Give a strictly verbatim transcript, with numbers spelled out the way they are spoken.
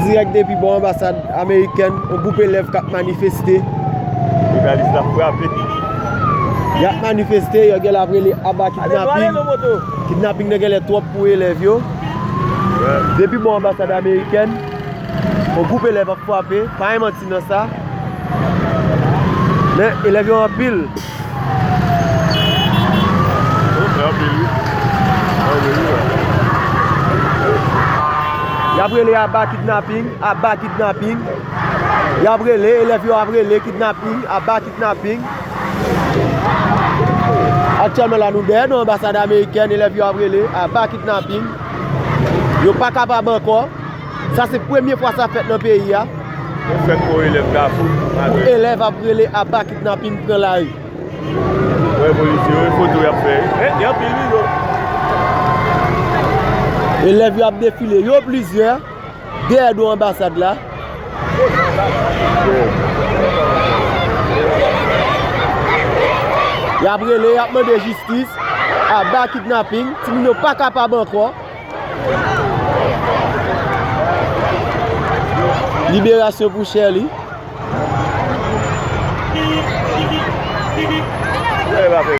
Dirèk depi bò anbasad amerikèn, yon gwoup elèv k ap manifeste. Jounalis la frape. Y ap manifeste, yo genlè ap rele aba kidnaping. Kidnaping nan genlè twòp pou elèv yo. Depi bò anbasad amerikèn, yon gwoup elèv ap frape, pa gen manti nan sa. Men elèv yo anpil. Oh, anpil, wi. Anpil, wi. Y ap rele aba kidnaping, aba kidnaping. Y ap rele, elèv yo ap rele kidnaping, aba kidnaping. Aktyèlman la, nou dèyè nou anbasad amerikèn, elèv yo ap rele aba kidnaping. Yo pa kapab ankò. Sa se premye fwa sa fèt nan peyi a. Pou elèv ap rele aba kidnaping pran lari. Wè polisye yo, foto y ap fè. Eh, gen anpil wi yo. Elèv yo ap defile, yo plizyè, dèyè do anbasad la. Y ap rele, y ap mande jistis, aba kidnaping, timoun yo pa kapab ankò. Liberasyon pou Sherley.